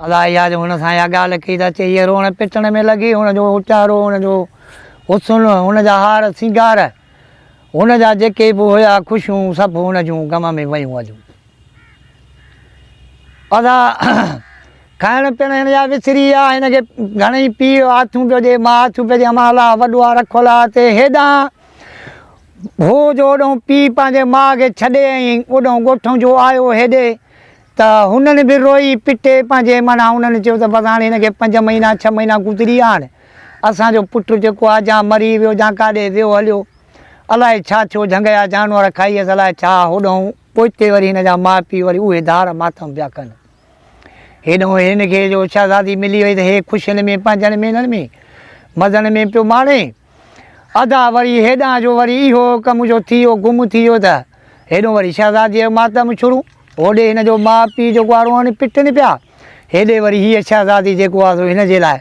ادا اها جو هن سان اها ڳالهه ڪئي ته اچي هيء روئڻ پٽڻ ۾ لڳي. هن جو اچارو، هن جو حسن، هن جا هار سينگار، هن جا جيڪي به هيا خوشيون سڀ هن جون غم ۾ ويون هليون. ادا کائڻ پيئڻ هن جا وسري ويا. هن کي گهڻئي پيء آٿون پيو ڏي، ماء آٿون پيو ڏي، امان الله وڏو آ رکو الله تي. هيڏانهن هو جو اوڏانهن پيء پنهنجي ماء کي ڇڏي ۽ اوڏانهن ڳوٺئون جو آيو هيڏي ته هنن به روئي پٽي پنهنجي معنيٰ هنن چيو ته بس هاڻي هن کي پنج مهينا ڇهه مهينا گذري ويا آهن اسان جو پٽ جيڪو آهي جا مري ويو جا ڪاڏي ويو هليو الائي ڇا ٿيو جهنگ جا جانور کائي ويس الائي ڇا. هوڏانهن پوئتي وري هن جا ماء پيء وري اهي ڌار ماتم پيا ڪن. هيڏانهن هن کي جو شهزادي ملي وئي ته هي خوشين ۾ پنهنجن مهينن ۾ مزن ۾ پيو ماڻي. ادا وري هيڏانهن جو وري اهو ڪم جو ٿي ويو گم ٿي ويو ته هيڏو وري شهزاديء جو ماتم شروع. هوڏي هن جو ماء پيء جيڪو آ روئن پٽن پيا. هيڏي وري هيء شهزادي جيڪو آ سو هن جي لاء.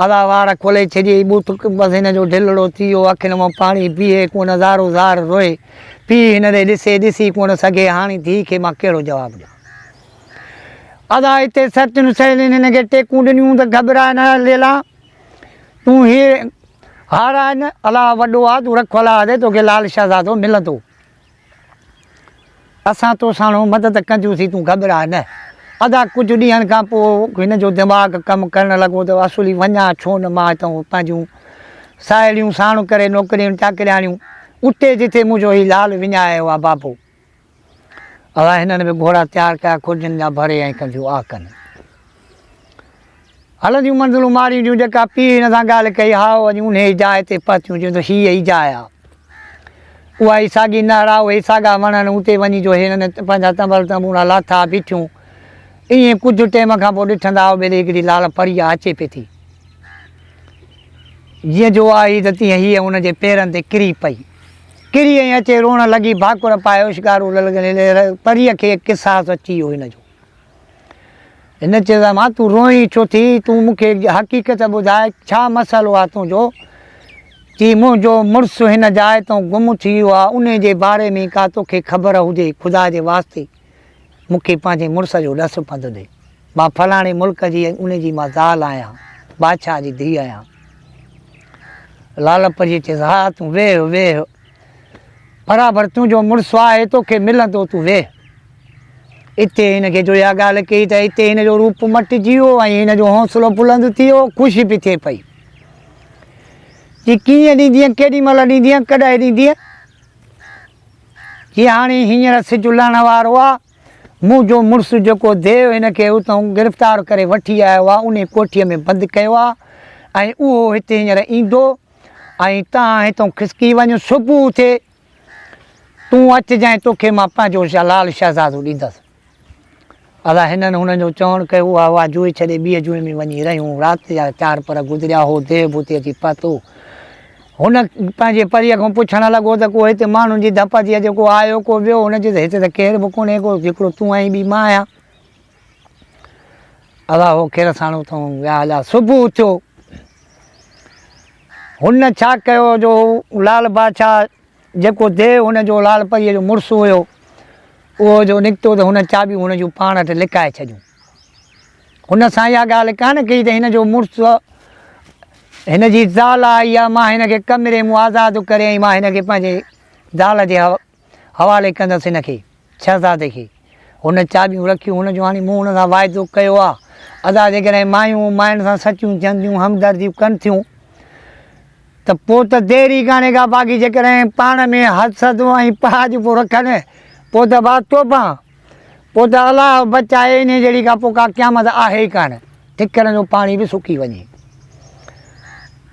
ادا وار کولي ڇڏيئي ٻوٿ بس هن جو ڍلڙو ٿي ويو اکين مان پاڻي بيهي ڪونه زارو زار روئي. پيء هن ڏي ڏسي ڏسي ڪونه سگهي هاڻي ڌيء کي مان ڪهڙو جواب ڏيان. ادا هتي سرتين سهيلين هن کي ٽيڪون ڏنيون ته گهٻراء نه ليلان. تون هي هاراء نه، الله وڏو آ، تون رک الله تي، توکي لال شهزادو ملندو. اسان تو ساڻو مدد ڪنديونسين، تون گهٻراء نه. ادا ڪجهه ڏينهن کان پوء هن جو دماغ ڪم ڪرڻ لڳو ته اصلي وڃان ڇو نه مان هتان پنهنجون ساهيڙيون ساڻ ڪري نوڪريون چاڪرياڻيون اتي جتي منهنجو هي لال وڃايو آ بابو. ادا هنن به گهوڙا تيار ڪيا کجين جا ڀري ۽ ڪنديون آ ڪن. هلنديون منزلون مارينديون جيڪا پيء هن سان ڳالهه ڪئي هائو وڃي انهيء جاء تي پهتيون چيون ته هيء ئي جاء آ. اها ئي ساڳي نهر آ اهي ئي ساڳا وڻ آهن اتي وڃي جو هنن پنهنجا تنبل تنبوڙا لاٿا بيٺيون. ائين ڪجهه ٽيم کان پوء ڏٺندا آئو ٻيلي هڪڙي لال پري آ اچي پئي ٿي. جيئن جو آئي ته تيئن هيء ان جي پيرن تي ڪري پئي. ڪري ۽ اچي روئڻ لڳي، ڀاڪر پائي اوشگارو لڳي، پريء کي قصاص اچي ويو هن جو. هن چيس امان تون روئين ڇو ٿي، تون مون کي حقيقت ٻڌاء، ڇا مسئلو آ تنهنجو؟ چي منهنجو مڙس هن جاء تان گم ٿي ويو آ، انهي جي باري ۾ ڪا توکي خبر هجي، خدا جي واسطي مون کي پنهنجي مڙس جو ڏس پنڌ ڏي. مان فلاڻي ملڪ جي ۽ ان جي مان زال آهيان، بادشاهه جي ڌيء آهيان. لال پريء چيس، ها تون ويهه، ويهه. برابر تنهنجو مڙس آهي، توکي ملندو، تون ويهه. اتي هن کي جو اها ڳالهه ڪئي ته اتي هن جو روپ مٽجي ويو ۽ هن جو حوصلو بلند ٿي ويو، خوشي به ٿئي پئي. چي ڪيئن ڏيندينء، ڪيڏي مهل ڏيندينء، ڪڏهن ڏيندينء؟ چي هاڻي هينئر سج لهڻ وارو آ، منهنجو مڙس جيڪو ديو هن کي اتان گرفتار ڪري وٺي آيو آ، انهي ڪوٺيء ۾ بند ڪيو آ ۽ اهو هتي هينئر ايندو ۽ تان هتان کسڪي وڃ، صبح ٿئي تون اچجانء توکي مان پنهنجو لال شهزادو ڏيندس. ادا هنن هنن جو چوڻ ڪيو، اها اها جوء ڇڏي ٻيء جوء ۾ وڃي رهيون. رات جا چار پهر گذريا، هو ديو به اتي اچي پهتو. هن پنهنجي پريء کان پڇڻ لڳو ته ڪو هتي ماڻهن جي ڌپ ٿي اچي، ڪو آيو ڪو ويو؟ هن چيس هتي ته ڪير به ڪونهي ڪو، هڪڙو تون آهين ٻي مان آهيان. ادا هو خير ساڻ اتان ويا هليا. صبح ٿيو، هن ڇا ڪيو جو لال بادشاهه جيڪو ديو هن جو لال پريء جو مڙس هيو، اهو جو نڪتو ته هن چاٻيون هن جون پاڻ وٽ لڪائي ڇڏيون. هن سان اها ڳالهه ڪانه ڪئي ته هن جو مڙس هن جي زال آئي آهي، مان هن کي ڪمري مون آزاد ڪري ۽ مان هن کي پنهنجي زال جي حوالي ڪندس هن کي، شهزادي کي. هن چاٻيون رکيون، هن جو هاڻي مون هن سان واعدو ڪيو آ. ادا جيڪڏهن مايون ماين سان سچيون ٿين ٿيون، همدرديون ڪن ٿيون ته پوء ته دير ئي ڪانهي ڪا، باقي جيڪڏهن پاڻ ۾ حسد ۽ پهاڄ پيو رکن پوء ته ڀاء توبهه، پوء ته الله بچائي انهيء جهڙي ڪا پوء ڪا قيامت آهي ئي ڪانه، ٺڪرن جو پاڻي به سڪي وڃي.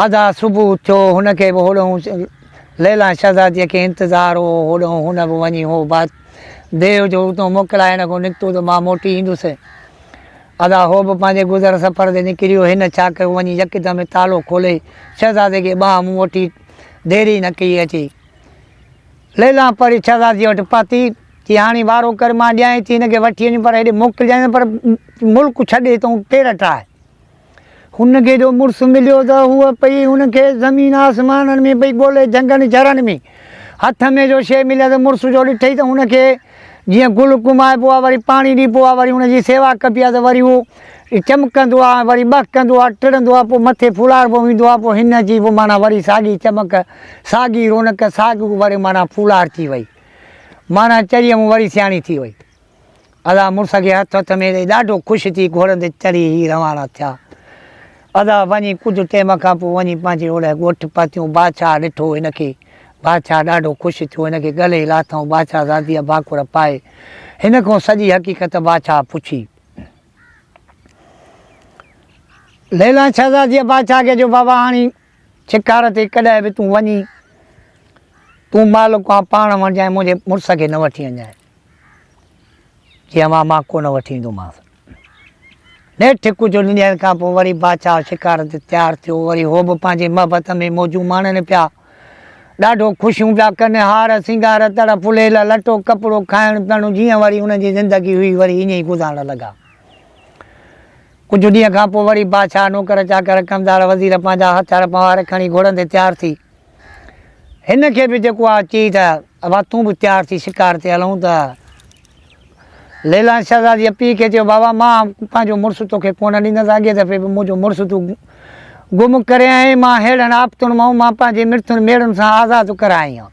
ادا صبح ٿيو، هن کي به هوڏانهن ليلان شهزاديء کي انتظار هو، هوڏانهن هن به وڃي هو بات ديو جو اتان موڪلائي هن کان نڪتو ته مان موٽي ايندس. ادا هو به پنهنجي گذر سفر تي نڪري ويو. هن ڇا ڪيو، وڃي يڪدم تالو کولي شهزادي کي ٻانهن مون وٺي دير ئي نه ڪئي اچي ليلان پري شهزاديء وٽ پهتي. چي هاڻي وارو ڪر مان ڏيانء ٿي هن کي وٺي وڃ پر هيڏي موڪلجانء نه پر ملڪ ڇڏي تون پير ٽاهه. هن کي جو مڙس مليو ته هوء پئي هن کي زمين آسمانن ۾ پئي ڳولي جهنگن جهرن ۾ هٿ ۾ جو شيء مليس مڙس جو ڏٺئي ته هن کي جيئن گل ڪمائبو آهي وري پاڻي ڏبو آهي وري هن جي سيوا ڪبي آهي ته وري هو چمڪندو آ وري ٻهڪندو آ ٽڙندو آ پوء مٿي ڦولاربو ويندو آ پوء هن جي به معنيٰ وري ساڳي چمڪ ساڳي رونق ساڳيو وري معنيٰ ڦولار ٿي وئي معنيٰ چريء مون وري سياڻي ٿي وئي. ادا مڙس کي هٿ هٿ ۾ ڏئي ڏاڍو خوش ٿي گهوڙن تي چڙهي هي روانا ٿيا. ادا وڃي ڪجهه ٽيم کان پوء وڃي پنهنجي اوڏهه ڳوٺ پهتيون. بادشاهه ڏٺو هن کي. بادشاهه ڏاڍو خوش ٿيو. هن کي ڳلي لاٿائون. بادشاهه زاديء ڀاڪر پائي هن کان سڄي حقيقت بادشاهه پڇي. ليلان شهزاديء بادشاهه کي چيو، بابا هاڻي شڪار تي ڪڏهن به تون وڃين، تون مالڪ آن پاڻ وڃجانء منهنجي مڙس کي نه وٺي وڃجانء. چي اوهان مان ڪونه وٺي ايندومانس. نيٺ ڪجهه ڏينهن کان پوء وري بادشاهه شڪار تي تيار ٿيو. وري هو به پنهنجي محبت ۾ موجون ماڻين پيا. ڏاڍو خوشيون پيا ڪن. هار سينگار، تڙ ڦليل، لٽو ڪپڙو، کائڻ پيئڻ جيئن وري انهن جي زندگي هئي وري ائين ئي گذارڻ لڳا. ڪجهه ڏينهن کان پوء وري بادشاهه نوڪر چاڪر، ڪمدار، وزير پنهنجا هٿيار پنهوار کڻي گهوڙن تي تيار ٿي هن کي به جيڪو آ چي ته ابا تون به تيار ٿي شڪار تي هلون ته ليلان شهزاديء پيء کي چيو بابا مان پنهنجو مڙس توکي ڪونه ڏيندس اڳئين دفعي به منهنجو مڙس تون گم ڪري آئين مان ههڙن آفتن مان مان پنهنجي مڙسن ميڙن سان آزاد ڪرائي آيان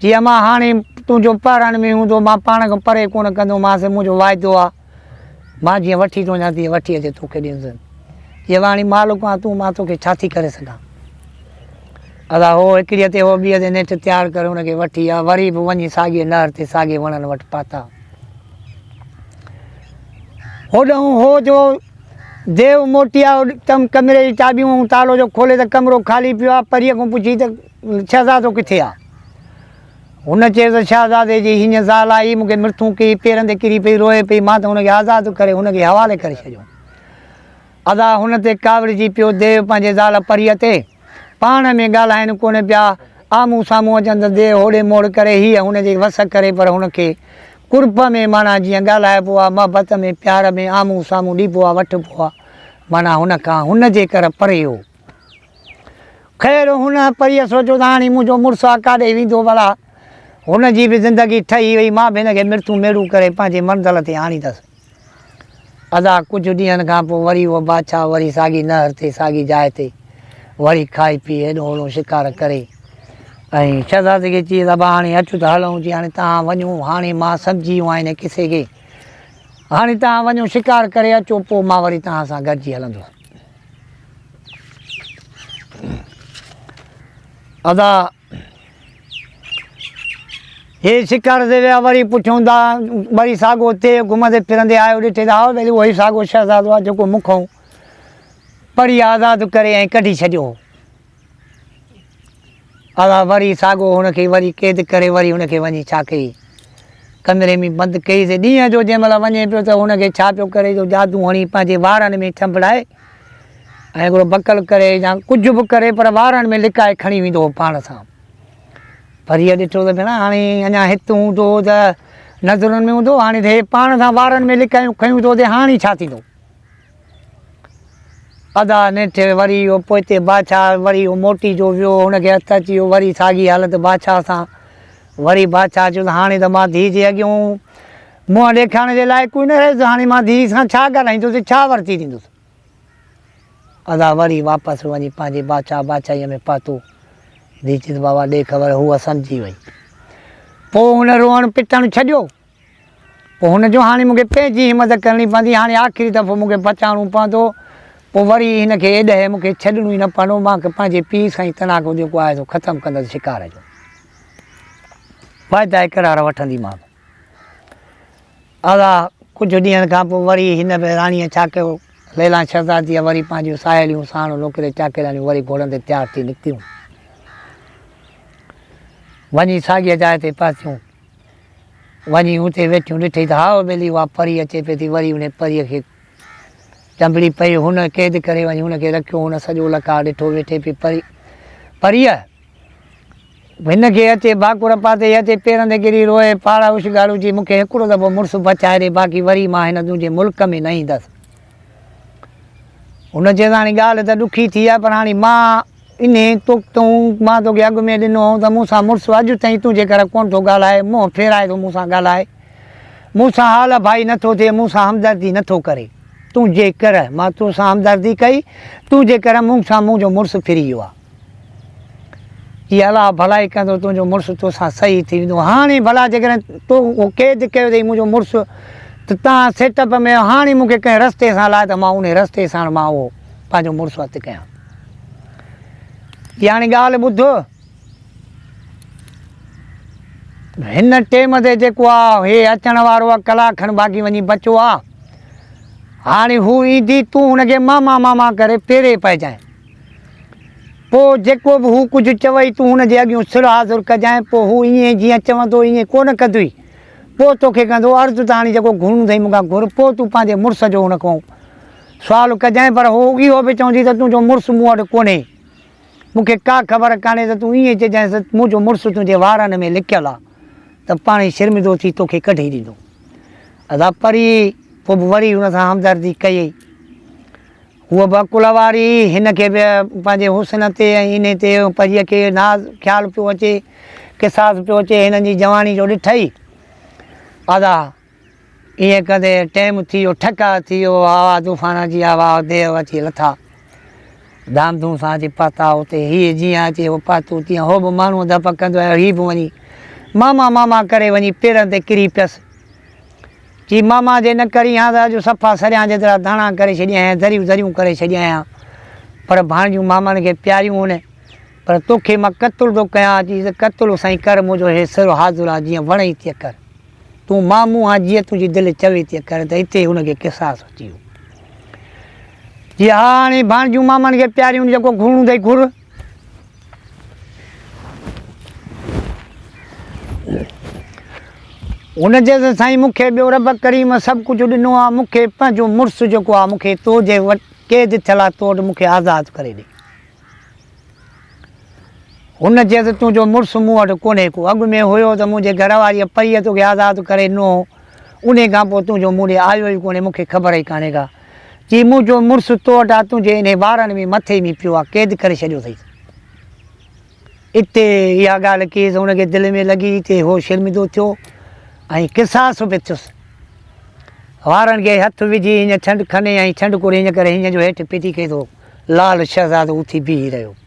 چي امان هاڻي تنهنجو پهرڻ ۾ هوندو مان پاڻ کان پري ڪونه ڪندومانس منهنجو واعدو آ مان جيئن وٺي ٿو وڃان تيئن وٺي اچي توکي ڏيندس. چي واڻي مالڪ آن تون مان توکي ڇا ٿي ڪري سگهان. ادا هو هڪڙيء تي هو ٻيء تي نيٺ تيار ڪري ان کي وٺي آ وري به وڃي ساڳيء نهر تي ساڳي وڻن وٽ پهتا. هوڏانهن هو جو ديو موٽي آيو تم ڪمري جي چاٻيون ۽ تالو جو کولي ته ڪمرو خالي پيو آ. پريء کان پڇي ته شهزادو ڪٿي آ؟ هن چيو ته شهزادي جي هينئن زال آئي، مون کي مرٿون ڪئي، پيرن تي ڪري پئي روئي پئي، مان ته هن کي آزاد ڪري هن کي حوالي ڪري ڇڏيو. ادا هن تي ڪاوڙجي پيو، ديو پنهنجي زال پريء تي. پاڻ ۾ ڳالهائين ڪونه پيا، آمهون سامهون اچن ته ديو هوڏي موڙ ڪري، هيء هن جي وس ڪري پر هن کي قرب ۾ معنيٰ جيئن ڳالهائبو آ، محبت ۾ پيار ۾ آمهون سامهون ڏبو آ وٺبو آ، معنيٰ هن کان هن جي ڪر پري هو. خير هن پريء سوچيو ته هاڻي منهنجو مڙس آ ڪاڏي ويندو ڀلا هن جي به زندگي ٺهي وئي مان به هن کي مرتون ميڙون ڪري پنهنجي منزل تي آڻيندس. ادا ڪجهه ڏينهن کان پوء وري اهو بادشاهه وري ساڳي نهر تي ساڳي جاء تي وري کائي پي هيڏو هوڏو شڪار ڪري ۽ شهزادي کي چيس ابا هاڻي اچ ته هلون چي هاڻي توهان وڃو هاڻي مان سمجهي ويو آهيان هن قصي کي هاڻي توهان وڃو شڪار ڪري اچو پوء مان وري توهان سان گڏجي هلندس. ادا هي شڪار تي ويا وري پٺيون دا وري ساڳو اتي گهمندي ڦرندي آيو ڏٺي ته هائو ٻيلي اهو ئي ساڳو شهزادو آهي جيڪو مون کان پڙهي آزاد ڪري ۽ ڪڍي ڇڏيو هو ادا وري ساڳو هن کي وري قيد ڪري وري هن کي وڃي ڇا ڪئي ڪمري ۾ بند ڪئي سي ڏينهن جو جنهن مهل وڃي پيو ته هن کي ڇا پيو ڪري جو جادو هڻي پنهنجي وارن ۾ ڇنڀڙائي ۽ هڪڙو بڪل ڪري يا ڪجهه به ڪري پر وارن ۾ لڪائي کڻي ويندو هو پاڻ سان پر هيء ڏٺو ته ڀيڻا هاڻي اڃا هت هوندو هو ته نظرن ۾ هوندو هاڻي ته هي پاڻ سان وارن ۾ لڪايون کنيون ٿو ته هاڻي ڇا ٿيندو ادا نيٺ وري اهو پوئتي بادشاهه وري اهو موٽي جو ويو هن کي هٿ اچي ويو وري ساڳي حالت بادشاهه سان وري بادشاهه چيو ته هاڻي ته مان ڌيء جي اڳيون منهن ڏيکارڻ جي لائق ئي نه رهيس هاڻي مان ڌيء سان ڇا ڳالهائيندس ڇا ورتي ڏيندس ادا وري واپس وڃي پنهنجي بادشاهه بادشاهيء ۾ پهتو ڌيء چيس بابا ڏي خبر هوء سمجهي وئي پوء هن روئڻ پٽڻ ڇڏيو پوء هن چيو، هاڻي مون کي پنهنجي همت ڪرڻي پوندي، هاڻي آخري دفعو مون کي بچائڻو پوندو، پوء وري هن کي ايڏهه مون کي ڇڏڻو ئي نه پوندو، مان پنهنجي پيء سان ئي تناقض جيڪو آهي سو ختم ڪندس، شڪار جو واعدا اقرار وٺنديمانس. ادا ڪجهه ڏينهن کان پوء وري هن به راڻيء ڇا ڪيو، ليلان شهزاديء وري پنهنجيون ساهيڙيون ساڻ نوڪري چاڪرياڻيون وري گهوڙن تي تيار ٿي نڪتيون، وڃي ساڳيء جاء تي پهتيون. وڃي اتي ويٺيون ڏٺئي ته هاء ٻيلي اها پري اچي پئي ٿي وري انهي پريء کي چنبڙي پئي هن قيد ڪري وڃي هن کي رکيو هن سڄو لقاء ڏٺو ويٺي پئي پري پريء هن کي اچي ڀاڪر پاتي اچي پيرن تي ڪري روئي پاڙا اوشگاڙو چي مون کي هڪڙو دفعو مڙس بچائي ڏي باقي وري مان هن تنهنجي ملڪ ۾ نه ايندس هن چيس هاڻي ڳالهه ته ڏکي ٿي آهي پر هاڻي مان انهيء تون مان توکي اڳ ۾ ڏنو هو ته مون سان مڙس اڄ تائين تنهنجي ڪري ڪونه ٿو ڳالهائي، منهن ڦيرائي ٿو مون سان ڳالهائي. مون سان حال ڀائي نه ٿو ٿئي، مون سان همدردي نه ٿو ڪري. تون جي ڪر مان تو سان همدردي ڪئي، تون جي ڪر مون سان منهنجو مڙس ڦري ويو آ. جي الله ڀلائي ڪندو تنهنجو مڙس تو سان صحيح ٿي ويندو. هاڻي ڀلا جيڪڏهن تو اهو قيد ڪيو اٿئي منهنجو مڙس ته تان سيٽ اپ ۾ هاڻي مون کي ڪنهن رستي سان لاء ته مان انهي رستي ساڻ مان اهو پنهنجو مڙس هٿ ڪيان. جي هاڻي ڳالهه ٻڌ. هن ٽيم تي جيڪو آ هي اچڻ وارو آ ڪلاڪ کن باقي وڃي بچو آ. هاڻي هو ايندي تون هن کي ماما ماما ڪري پيري پئجانء. پوء جيڪو به هو ڪجهه چوئي تون هن جي اڳيون سر حاضر ڪجانء پوء هو ائين جيئن چوندو ائين ڪونه ڪندوئي. پوء توکي ڪندو عرض ته هاڻي جيڪو گهرڻو اٿئي مون کان گهر پوء تون پنهنجي مڙس جو هن کان سوال ڪجانء پر هو اهو به چوندي ته تنهنجو مڙس مون وٽ ڪونهي. مون کي ڪا خبر ڪانهي ته تون ائين چئجانء ته منهنجو مڙس تنهنجي وارن ۾ لڪيل آ ته پاڻهي شرمندو ٿي توکي ڪڍي ڏيندو. ادا پريء پوء به وري هن سان همدردي ڪيئي. هوء به عقل واري هئي، هن کي به پنهنجي حسن تي ۽ انهي تي پريء کي ناز خيال پيو اچي، قصاص پيو اچي، هنن جي جواني جو ڏٺئي. ادا ائين ڪندي ٽيم ٿي ويو، ٺڪاء ٿي ويو، هوا طوفان اچي ويا، واء ديو اچي لٿا. ڌام ڌوم سان اچي پهتا اتي. هيء جيئن اچي هو پهتو، تيئن هو به ماڻهوء ڌپ ڪندو آيو، هي به وڃي ماما ماما ڪري وڃي پيرن تي ڪري پيس. چي ماما جي نه ڪرين ها ته اڄ صفا سريان جيترا داڻا ڪري ڇڏيان ها، ذريون ذريون ڪري ڇڏيان ها. پر ڀاڻجيون مامن کي پياريون هن. پر توکي مان قتل ٿو ڪيان. چيس قتل سائين ڪر، منهنجو هي سر حاضر آ، جيئن وڻئي تيئن ڪر. تون مامون آن جيئن تنهنجي دل چوي تيئن ڪر ته اتي هن کي قصاص اچي ويو. جي ها هاڻي ڀاڻجيون مامن کي پياريون جيڪو گهرڻو اٿئي گهر. هن چيس سائين مون کي ٻيو رب ڪريم سڀ ڪجهه ڏنو آ مون کي پنهنجو مڙس جيڪو آ مون کي تو جي وٽ قيد ٿيل آ تو وٽ مون کي آزاد ڪري ڏي. هن چيس، تنهنجو مڙس مون وٽ ڪونهي ڪو. اڳ ۾ هيو ته منهنجي گهر واريء پريء توکي آزاد ڪري ڏنو هو. انهيء کان پوء تنهنجو مون ڏي آيو ئي ڪونهي، مون کي خبر ئي ڪانهي ڪا. چي، منهنجو مڙس تو وٽ آ، تنهنجي انهي وارن ۾ مٿي ۾ پيو آ، قيد ڪري ڇڏيو اٿئيس. اتي اها ڳالهه ڪيس، هن کي دل ۾ لڳي، اتي هو شرمندو ٿيو ۽ قصاص به ٿيس. وارن کي هٿ وجهي هينئن ڇنڊ کنئي ۽ ڇنڊ ڪري هينئن ڪري هينئن جو هيٺ پٽي کيس هو. لال شهزادو اٿي بيهي رهيو.